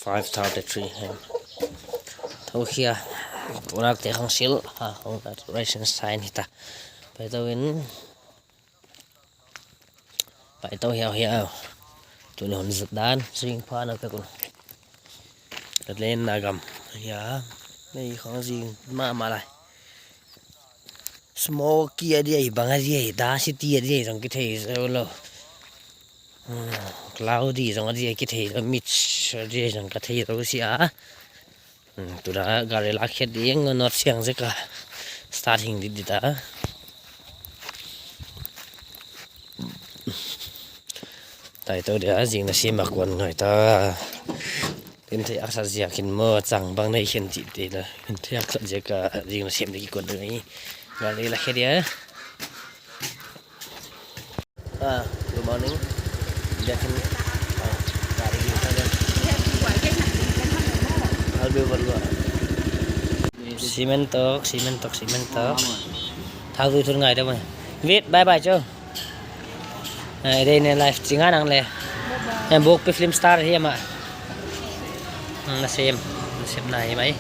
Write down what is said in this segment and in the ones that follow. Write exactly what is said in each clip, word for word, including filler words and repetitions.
Five thirty-three hia. Tou hia. Tunak te khong sil. Ha, khong ration sign hita. Pai tou in. Pai tou hia hia. Tuni hun zat dan. Zing pha na pe kun. Tat len na gam. Hia. Nei khong zing ma ma lai. Smoky a dia, bang a dia, dusty a dia, zong kithei zou lou. Hmm, cloudy zong a dia, kithei zou, mist a dia, zong ka thei zou sia. Hmm, tu dah gari lak khe ding, not siang zek a. Start hing dit dit a. Tai tou dia, zing na sim a kuan ngai ta. Kin thei aksa ziak in maw chang bang nei khen chih te la. Kin thei aksa ziak a zing na sim ni ki kuan ngai. Gari la khe dia. Ah, good morning. Dia kin, ah, gari ki ta dia. I'll be over. Cement tok, cement tok, cement tok. Thau tu thun ngai da mai. Wait, bye bye cho. Eh, dei ne live chinga nang le. Eh, buk pi film star hi ama. Hmm, na sem, na sem na hi mai.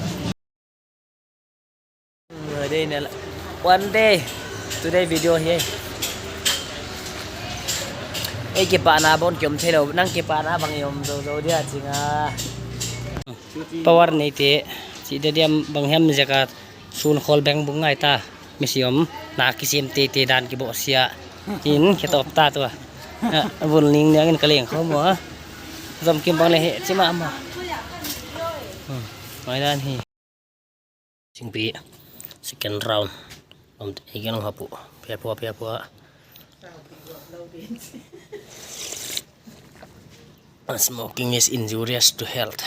Hmm, dei ne la-, one day, today video hi. Eh, kipahna bon kiom thei lou, nang kipahna bang i om zou zou dia chinga. Power nei te, chi de diam bang hiam zek a sun khol beng bung ngai ta. Mi siam, na kisem te te dan ki bo sia. In, ki top ta tua. Ah, bul ning niang in ka leng khawm ua. Zom kim bang le he, chi ma ma. Hmm, mai dan hi. Singpi, second round. Om te, i gen hapu. Pia pua, pia pua. Smoking is injurious to health.